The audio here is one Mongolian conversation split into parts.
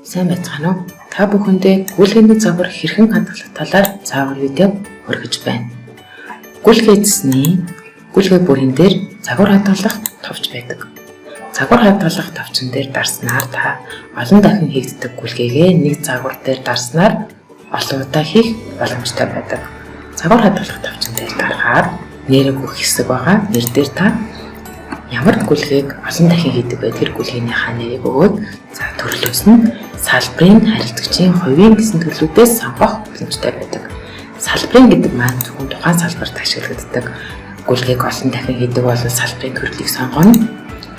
Сайн байцгаана уу? Та бүхэндээ гүйлгээний загвар хэрхэн хадгалах талаар заавар видео хүргэж байна. Гүйлгээ цэсний гүйлгээ бүрэн дээр загвар хадгалах товч байдаг. Загвар хадгалах товчон дээр дарснаар та олон дахин хийгддэг гүйлгээгээ нэг загвар дээр дарснаар олон удаа хийх боломжтой байдаг. Загвар хадгалах товчон дээр дарахаар нэрийг өгөх хэсэг байгаа. Нэр дээр та ямар гүйлгээг олон дахин хийдэг вэ? Тэр гүйлгээнийхаа нэрийг өгөөд, за, төрлөөс нь салбарын, харилцагчийн, хувийн гэсэн төрлүүдээс сонгох боломжтой байдаг. Салбарын гэдэг маань зөвхөн тухайн салбарт ашиглагддаг гүйлгээг олон дахин хийдэг бол салбарын төрлийг сонгоно.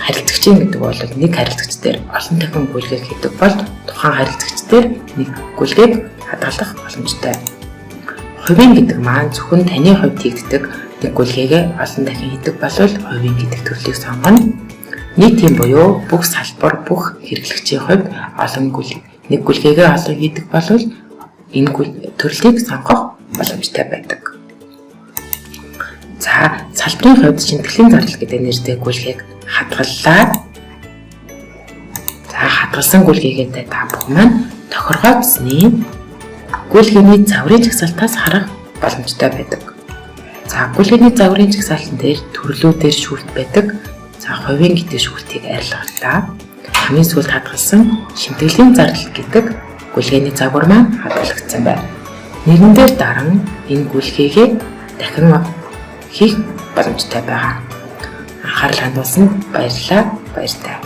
Харилцагчийн гэдэг бол нэг харилцагч дээр олон дахин гүйлгээг хийдэг бол тухайн харилцагч дээр нэг гүйлгээг хадгалах боломжтой. Хувийн гэдэг маань зөвхөн таны хувьд хийгддэг нэг гүйлгээгээ олон дахин хийдэг бол хувийн гэдэг төрлийг сонгоно. Нийтийн буюу бүх салбар, бүх хэрэглэгчийн хувьд олон гүйл нэг гүйлгээгээ олон хийдэг бол энэ төрлийг сонгох боломжтой байдаг. За, салбарын хувьд шимтгэлийн зардал гэдэг нэртэй гүйлгээг хадгаллаа. За, хадгалсан гүйлгээгээ та бүхэн маань тохиргоо цэсний гүйлгээний загварын жагсаалтаас харах боломжтой байдаг. За, гүйлгээний загварын жагсаалтан дээр төрлүүдээр шүүлт байдаг. За, хувийн гэдэг шүүлтийг арилгалаа. Хамгийн сүүлд хадгалсан шимтгэлийн зардал гэдэг гүйлгээний загвар маань хадгалагдсан байна. Нэрэн дээр даран энэ гүйлгээгээ дахин хийх боломжтой байгаа. Анхаарал хандуулсанд баярлалаа. Баяртай.